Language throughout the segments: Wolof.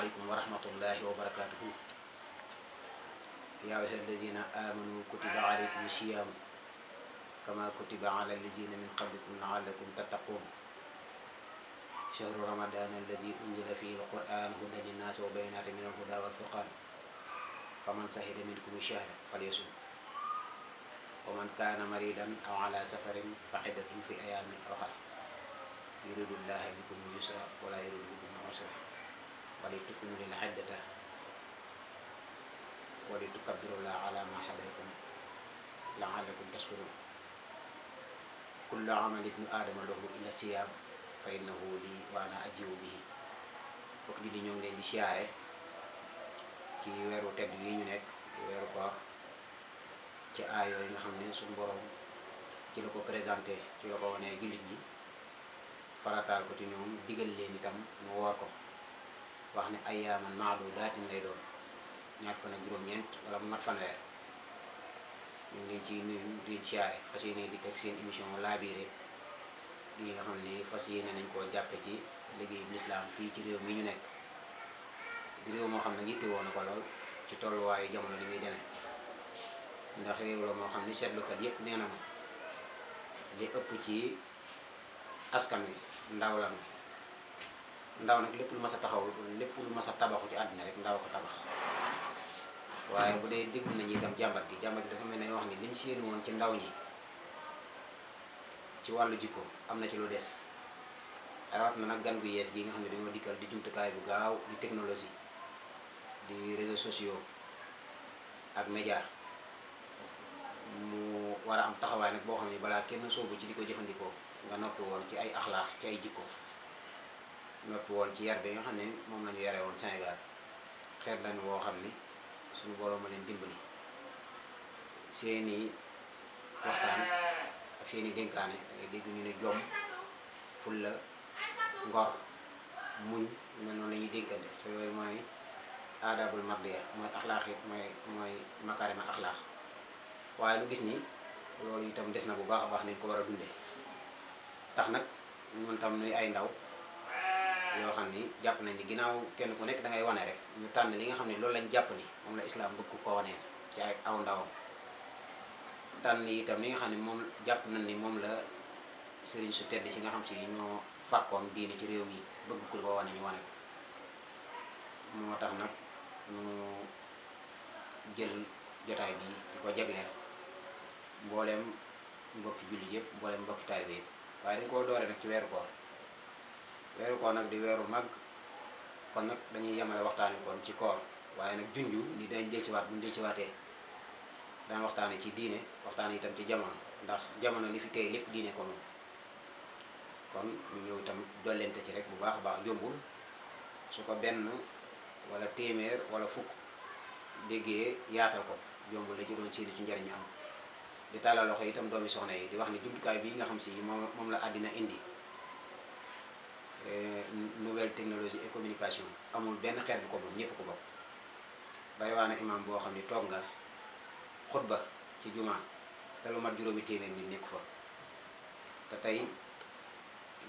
عليكم ورحمة الله وبركاته يا أيها الذين آمنوا كتب عليكم الصيام كما كتب على الذين من قبلكم لعلكم تتقون شهر رمضان الذي أنزل فيه القرآن هدى للناس وبينات من الهدى والفرقان فمن شهد منكم الشهر فليصم ومن كان مريضا أو على سفر فعدة في أيام أخرى يريد الله بكم اليسر ولا يريد بكم العسر ولتكملوا العدة ولتكبروا الله على ما هداكم لعلكم تشكرون كل عمل ابن آدم له إلا الصيام فإنه لي وأنا أجزي به bokk julli ñoo ngi leen di siyaare ci weeru tedd yi ñu nekk weeru koor ci aay yooyu nga xam ne suñu borom ci la ko présenté ci la ko wanee jullit ñi farataal ko ci ñoom digal leen itam mu woor ko wax ne ayyaaman ma'duudaatin lay doon ñaar fan ak juróom-ñeent wala mu mat fanweer ñu ngi leen ci nuyu di leen siyaare fas yéene dikk ak seen émission laabiire gi nga xam ne fas yéene nañ koo jàppe ci liggéey lislaam fii ci réew mi ñu nekk di réew moo xam ne yitte woon na ko lool ci tolluwaayu jamono li muy demee ndax réew la moo xam ni seetlukat yépp nee na ma li ëpp ci askan wi ndaw la ndaw nag lépp lu mas a taxaw lépp lu mas a tabaxu ci àddina rek ndaw ko tabax waaye bu dee déglu nañu itam jàmbat gi dafa mel ne wax ni liñ séenu woon ci ndaw ñi ci wàllu jikko am na ci lu des rawat na nag gan gu yees gi nga xam ne dañoo dikkal di jumtukaay bu gaaw di technologie di réseaux sociaux ak média mu war a am taxawaay nag boo xam ne balaa kenn soobu ci di ko jëfandikoo nga noppi woon ci ay axlaax ci ay jikko noppi woon ci yar bi nga xam ne moom la ñu yare woon Sénégal xeet lañu woo xam ni suñu boroom ma leen dimbali seeni waxtaan ak seeni dénkaane da ngay dégg ñu ne jom fulla ngor muñ mel noonu la ñuy dénkante te yooyu mooy aadabul mardiya mooy axlaax yi mooy makaarimal axlaax waaye lu gis ni loolu itam des na bu baax a baax nañ ko war a dunde tax nag ñun tam nuy ay ndaw yoo xam ni jàpp nañ ni ginnaaw kenn ku nekk da ngay wane rek ñu tànn li nga xam ne loolu lañ jàpp ni moom la islaam bëgg ko waneen ci ay aw ndawam tànn itam li nga xam ne moom jàpp nañ ni moom la sëriñ su tedd si nga xam si ñoo fàkkoon diine ci réew mi bëgg ko ko wane ñu wane ko moo tax nag ñu jël jotaay bi di ko jagleel mbooleem mbokki jullit yëpp mbooleem mbokki taalibe yëpp waaye dañ koo doore nag ci weeru koor nag di weeru mag kon nag dañuy yemale waxtaani kon ci koor waaye nag junju ni dañ jël si waat bu ñu jël si waatee daan waxtaane ci diine waxtaane itam ci jamono ndax jamono li fi tey lépp diine ko moom kon ñu ñëw itam dollente ci rek bu baax a baax jombul su ko benn wala téeméer wala fukk déggee yaatal ko jombul la ci doon séenu ci njariñ am di tàllal loxo itam doomi soxna yi di wax ni jumtukaay bii nga xam si moom la àddina indi nouvelle technologie et communication amul benn xeet bu ko moom ñëpp ko bokk bari waa na imam boo xam ni toog nga xutba ci jumaa te lu mat juróomi téeméer nit nekk fa te tey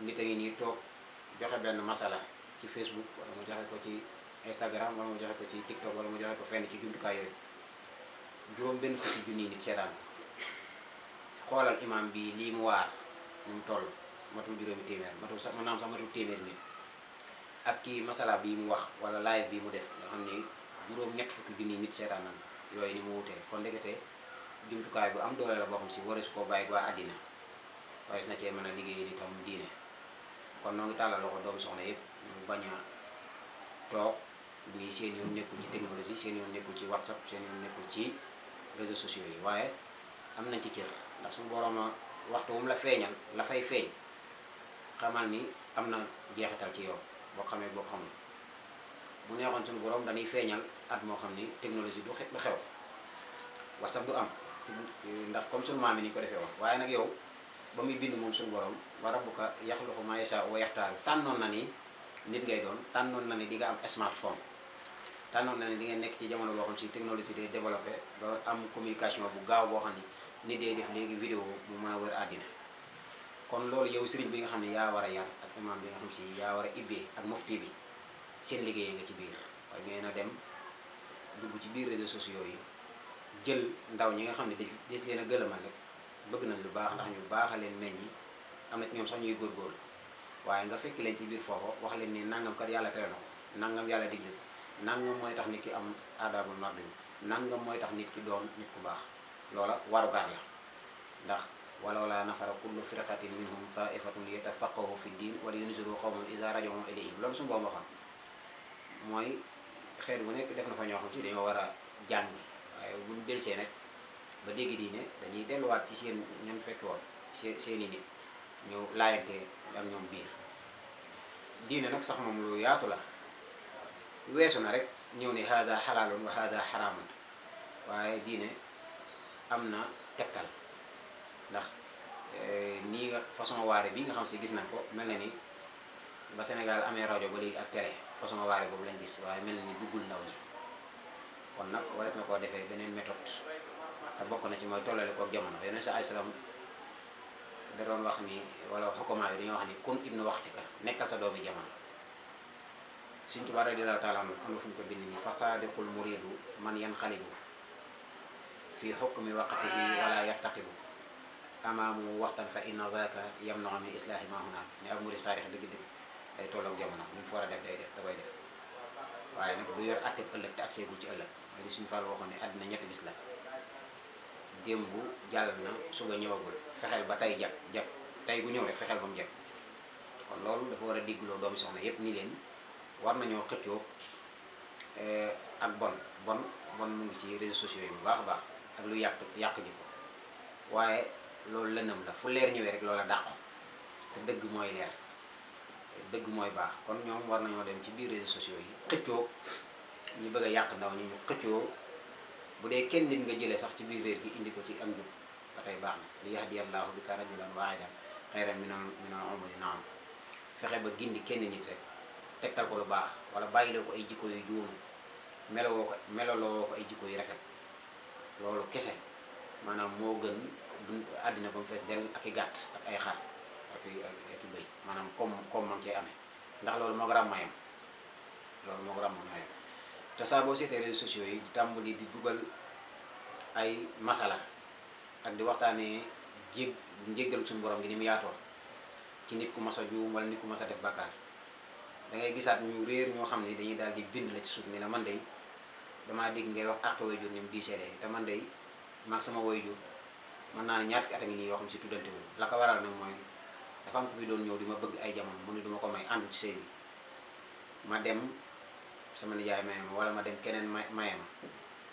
nit a ngi nii toog joxe benn masala ci Facebook wala mu joxe ko ci Instagram wala mu joxe ko ci TikTok wala mu joxe ko fenn ci jumtukaay yooyu juróom benn fukki junni nit seetaan ko xoolal imam bi lii mu waar ñu mu toll matul juróomi téeméer matul sax maanaam sax matul téeméer nit ak kii masala bii mu wax wala live bii mu def nga xam ni juróom ñett fukki junni nit seetaan nañ ko yooyu ni mu wutee kon ndekete jumtukaay bu am doole la boo xam si warees koo bàyyi waa àddina warees na cee mën a liggéey itam diine kon noo ngi tàllal loxo doomu soxna yëpp ñu bañ a toog nii seen yoon nekkul ci technologie seen yoon nekkul ci WhatsApp seen yoon nekkul ci réseaux sociaux yi waaye am nañ ci cër ndax suñu borom waxtu wu mu la feeñal la fay feeñ xamal ni am na jeexital ci yow boo xamee boo xamul bu neexoon suñu borom dañuy feeñal at moo xam ni technologie du xew WhatsApp du am ndax comme suñu maam yi ni ñu ko defee woon waaye nag yow ba muy bind moom suñu borom wa rabbuka yaxluqu maa yashaa'u wa yaxtaaru tànnoon na ni nit ngay doon tànnoon na ni di nga am smartphone tànnoon na ni di nga nekk ci jamono boo xam si technologie day développé ba am communication bu gaaw boo xam ni nit day def léegi vidéo mu mën a wër àddina kon loolu yow sëriñ bi nga xam ne yaa war a yar ak imam bi nga xam si yaa war a ibbee ak mufti bi seen liggéey nga ci biir. waaye ngeen a dem dugg ci biir réseaux sociaux yi jël ndaw ñi nga xam ne des leen a gëlëmal rek bëgg nañ lu baax ndax ñu baax a leen meññi am na ci ñoom sax ñuy góorgóorlu waaye nga fekk leen ci biir foofu wax leen ni nangam kat yàlla tere na ko nangam yàlla digle nangam mooy tax nit ki am aadaabul mardi nangam mooy tax nit ki doon nit ku baax loola warugar la ndax walaw laa nafara kullu firqatin minhum taifatun li yatafaqahu fi ddin wa li yunziru qawman iza raja'u ilayhim loolu suñu boobu waxoon mooy xeet bu nekk def na fa ñoo xam si dañoo war a jàng waaye buñ delsee nag ba dégg diine dañuy delluwaat ci seen ñan fekk woon seeni nit ñëw laayante ak ñoom biir diine nag sax moom lu yaatu la weesu na rek ñëw ne haza xalaalun wa haza xaraamun waaye diine am na tegtal ndax nii nga façon waare bii nga xam si gis nañ ko mel na ni ba Sénégal amee rajo ba léegi ak télé façon waare boobu lañ gis waaye mel na ni duggul ndaw ñi kon nag wares na koo defee beneen méthode te bokk na ci mooy tollale kook jamono yeneen sa ay salaam da doon wax ni wala xukamaa yi dañoo wax ni kun ibnu waxtika nekkal sa doomi jamono Sëñ Tuubaa radiyallaahu taala anhu am na fu ñu ko bind ni fasaadiqul muridu man yanqalibu fi xukmi waqtihi wala yartaqibu amaamu waxtan fa inna zaaka yamna'u min islaahi ma hunaak ne ab murid saarix dëgg-dëgg day tolloog jamono li mu fa war a def day def da koy def waaye nag du yor atteb ëllëg te ak seegul ci ëllëg li Sëñ Fall waxoon ne àddina ñetti bis la démb jàll na suba ñëwagul fexeel ba tey jag tey gu ñëw rek fexeel ba mu jag kon loolu dafa war a diggloo doomi soxna yépp ni leen war nañoo xëccoo ak bon mu ngi ci réseaux sociaux yi bu baax a baax ak lu yàq ji ko waaye loolu lëndëm la fu leer ñëwee rek loola dàqu te dëgg mooy leer dëgg mooy baax kon ñoom war nañoo dem ci biir réseaux sociaux yi xëccoo ñi bëgg a yàq ndaw ñi ñu xëccoo bu dee kenn nit nga jëlee sax ci biir réer gi indi ko ci am jub ba tey baax na li yahdiyallaahu bika rajulan waahidan xayran minal umri naam fexe ba gindi kenn nit rek tegtal ko lu baax wala bàyyiloo ko ay jikko yu juunu meloloo ko ay jikko yu rafet loolu kese maanaam moo gën àddina ba mu fees del ak i gàtt ak ay xar ak i bëy maanaam comme man cee amee ndax loolu moo ko ràmmayam te saa boo seetee réseaux sociaux yi di tàmbali di dugal ay masala ak di waxtaanee njéggal suñu borom gi ni mu yaatoo ci nit ku mas a juum wala nit ku mas a def bàkkaar da ngay gisaat ñu réer ñoo xam ne dañuy daal di bind la ci suuf ni la man day damaa dégg ngay wax àq waajur ni mu diisee léegi te man day maag sama waajur mën naa ne ñaar fukki at a ngi nii yoo xam si tuddante wu la ko waral nag mooy dafa am ku fi doon ñëw di ma bëgg ay jamono mu ne duma ko may àndu ci sëy bi ma dem sama nijaay maye ma wala ma dem keneen maye ma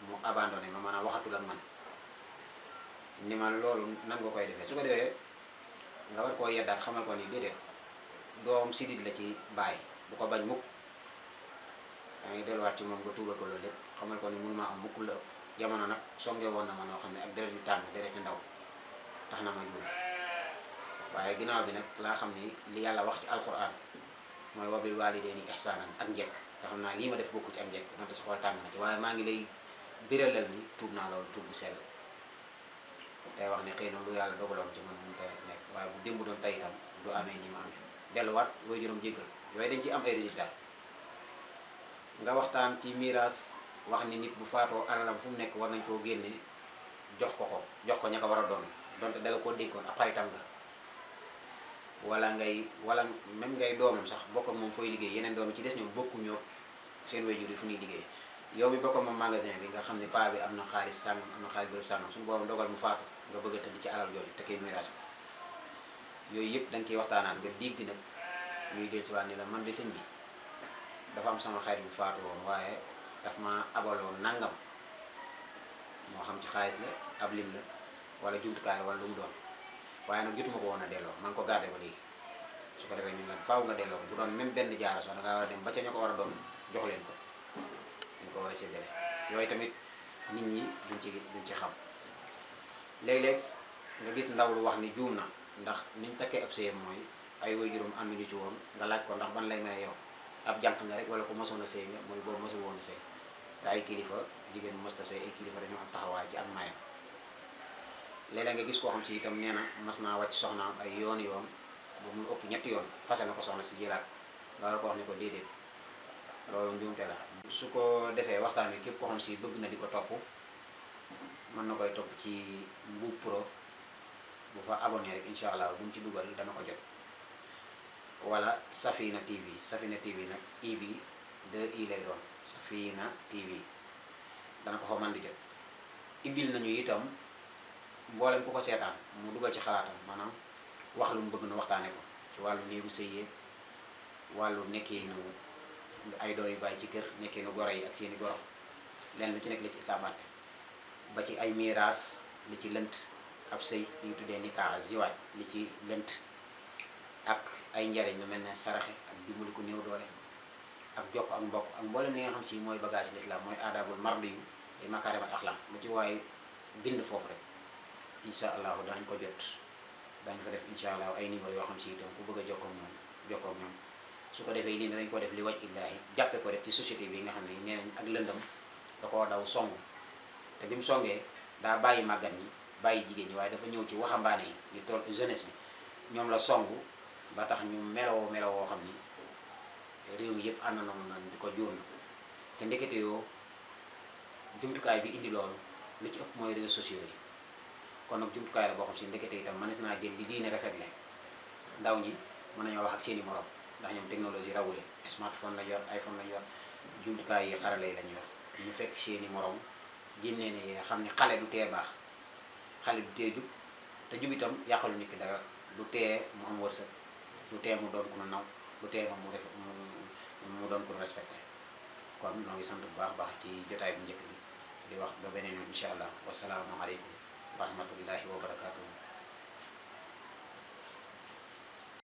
mu abandonné ma maanaam waxatul ak man ni ma loolu nan nga koy defee su ko defee nga war koo yeddaat xamal ko ni déedéet doom sidit la ci bàyyi bu ko bañ mukk da ngay delluwaat ci moom nga tuubal ko loolu lépp xamal ko ni mun maa am mukk la ëpp jamono nag songe woon na ma noo xam ne ak deret yu tàng deret yu ndaw tax na ma juum waaye ginnaaw bi nag laa xam ni li yàlla wax ci alquran mooy wabil waalidayni ihsaanan ak njekk te xam naa lii ma def bokku ci am njekk donte sa xool tàng na ci waaye maa ngi lay biralal ni tuub naa loolu tuub bu sell tey wax ne xëy na lu yàlla dogaloon ci man mënut a nekk waaye bu démb doon tey itam du amee ni ma amee delluwaat way juróom jéggal ko yooyu dañ ciy am ay résultat nga waxtaan ci miraas wax ni nit bu faatoo alalam fu mu nekk war nañ koo génne jox ko ña ko war a doon donte dala koo dénkoon ab xaritam nga wala même ngay doomam sax bokk ak moom fooy liggéey yeneen doom yi ci des ñoom bokkuñoo seen way jur yi fu ñuy liggéey yow mi bokk ak moom magasin bi nga xam ne paa bi am na xaalis sàngam am na xaalis bërëb sàngam suñu borom dogal mu faatu nga bëgg a tëdd ci alal jooju te kay miraas ko yooyu yëpp da nga ciy waxtaanaat nga dégg nag ñuy del si waat ni la man de sëñ bi dafa am sama xarit bu faatu woon waaye daf ma abaloon nangam moo xam ci xaalis la ab lim la wala jumtukaay wala lu mu doon waaye nag jotuma ko woon a delloo maa ngi ko gardé ba léegi su ko defee ñun la faaw nga delloo ko bu doon même benn jaara sax da ngaa war a dem ba ca ña ko war a doon jox leen ko dañ ko war a séddale yooyu tamit nit ñi duñ ci xam léeg-léeg nga gis ndaw lu wax ni juum na ndax niñ takkee ab sëyam mooy ay waajuram ànduñu ci woon nga laaj ko ndax ban lay may yow ab jànq nga rek wala ko mosoon a sëy nga mu ne boobu mosul woon a sëy te ay kilifa jigéen mosta sëy ay kilifa dañoo am taxawaay ci am mayam léeg-léeg nga gis koo xam si itam nee na mas naa wàcc soxnaam ay yoon bu mu ëpp ñetti yoon fase na ko soxna si jëlaat nga war ko wax ne ko déedéet loolu njuumte la. su ko defee waxtaan wi képp koo xam si bëgg na di ko topp mën na koy topp ci Mbuup Pro, bu fa abonné rek incha allah buñ ci dugal dana ko jot. wala Safina TV. Safina TV nag IV 2I lay doon, Safina TV dana ko fa mën di jot. ibbil nañu itam mboolem ku ko seetaan mu dugal ci xalaatam, maanaam wax lu mu bëgg na waxtaane ko ci wàllu néegu sëy, wàllu nekkiinu ay dooy bàyyi ci kër, nekkiinu goro yi ak seeni goro, lenn lu ci nekk li ci isaabaat, ba ci ay miiraas li ci lënt, ab sëy li ñu tuddee nikaa ziwaaj li ci lënt, ak ay njariñ lu mel ne saraxe ak dimbali ku néew doole, ak jokk ak mbokk ak mboolem li nga xam si mooy bagage l'islam, mooy aadaabul mardi yu te makaarimal axlaaq, lu ci waaye bind foofu rek incha allahu daañu ko jot. daañu ko def incha allah ay numéro yoo xam si itam ku bëgg a jokkoo moom jokkoo ak ñoom. su ko defee lii ne dañ ko def li waj illaahi, jàppe ko rek ci société bi nga xam ne nee nañ ak lëndam da koo daw song, te bi mu songee daa bàyyi màggat ñi bàyyi jigéen ñi, waaye dafa ñëw ci waxambaane yi ñu toll jeunesse bi, ñoom la songu ba tax ñu melowoo xam ni réew mi yëpp ànd na di ko jóon. te ndekete yoo jumtukaay bi indi loolu lu ci ëpp mooy réseaux sociaux yi. kon nag jumtukaay la boo xam si ndekete itam mënees naa jël li diine rafet le ndaw ñi mën nañoo wax ak seeni morom, ndax ñoom technologie rawu leen, smartphone la yor, iPhone la yor, jumtukaay yi xarale yi lañu yor. ñu fekk seeni morom génnee ne xam ne xale du tee baax, xale du tee jub, te jub itam yàqalu nit ki dara, du tee mu am wërsëg, du tee mu doon ku nu naw, du tee moom mu doon ku nu respecté. kon noo ngi sant bu baax baax ci jotaay bu njëkk bi di wax ba beneen yoon incha allah wasalaamu aleykum wa rahmatullahi wa barakaatuhu.